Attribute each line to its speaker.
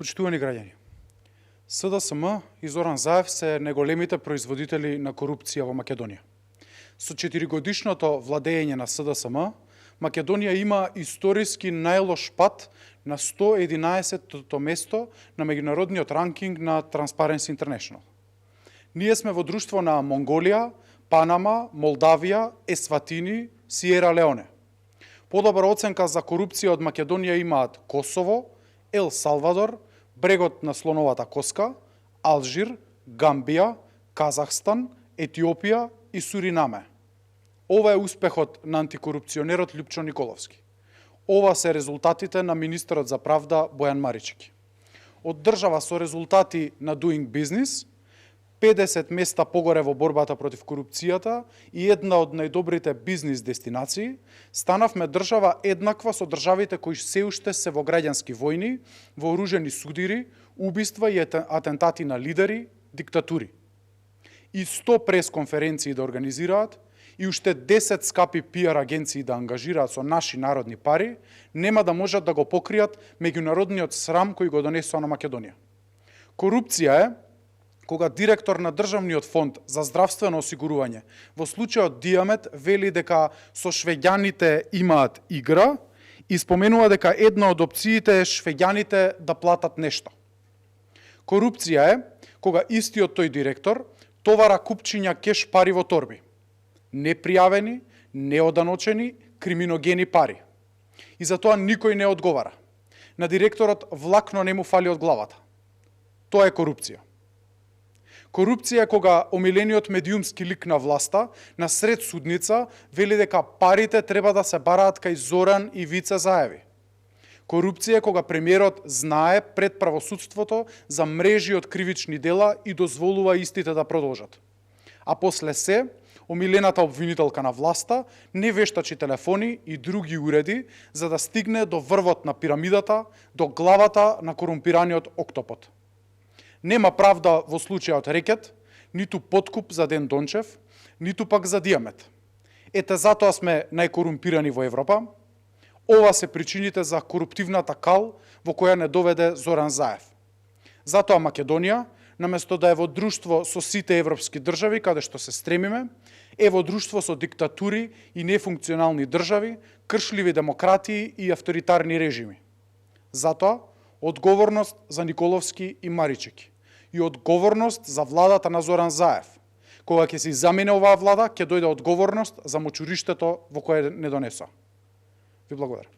Speaker 1: Почитувани граѓани, СДСМ и Зоран Заев се најголемите производители на корупција во Македонија. Со 4-годишното владење на СДСМ, Македонија има историски најлош пат на 111-то место на меѓународниот ранкинг на Transparency International. Ние сме во друштво на Монголија, Панама, Молдавија, Есватини, Сиера Леоне. Подобра оценка за корупција од Македонија имаат Косово, Ел Салвадор, брегот на Слоновата коска, Алжир, Гамбија, Казахстан, Етиопија и Суринаме. Ова е успехот на антикорупционерот Љупчо Николовски. Ова се резултатите на министерот за правда Бојан Марички. Од држава со резултати на Doing Business, 50 места погоре во борбата против корупцијата и една од најдобрите бизнис дестинации, станавме држава еднаква со државите кои се уште се во граѓански војни, вооружени судири, убиства и атентати на лидери, диктатури. И 100 пресконференции да организираат, и уште 10 скапи пиар агенции да ангажираат со наши народни пари, нема да можат да го покријат меѓународниот срам кој го донесоа на Македонија. Корупција е кога директор на Државниот фонд за здравствено осигурување во случајот Диамет вели дека со швеѓаните имаат игра и споменува дека една од опциите е швеѓаните да платат нешто. Корупција е кога истиот тој директор товара купчиња кеш пари во торби. Непријавени, неоданочени, криминогени пари. И за тоа никој не одговара. На директорот влакно не му фали од главата. Тоа е корупција. Корупција е кога омилениот медиумски лик на власта, на сред судница, вели дека парите треба да се бараат кај Зоран и Вице Заеви. Корупција е кога премиерот знае пред правосудството за мрежи од кривични дела и дозволува истите да продолжат. А после се, омилената обвинителка на власта не вештачи телефони и други уреди за да стигне до врвот на пирамидата, до главата на корумпираниот октопод. Нема правда во случајот Рекет, ниту подкуп за Ден Дончев, ниту пак за Диамет. Ете затоа сме најкорумпирани во Европа. Ова се причините за коруптивната кал во која не доведе Зоран Заев. Затоа Македонија, наместо да е во друштво со сите европски држави, каде што се стремиме, е во друштво со диктатури и нефункционални држави, кршливи демократии и авторитарни режими. Затоа, одговорност за Николовски и Марички и одговорност за владата на Зоран Заев. Кога ќе се замине оваа влада, ќе дојде одговорност за мочуриштето во кое не донесоа. Ви благодарам.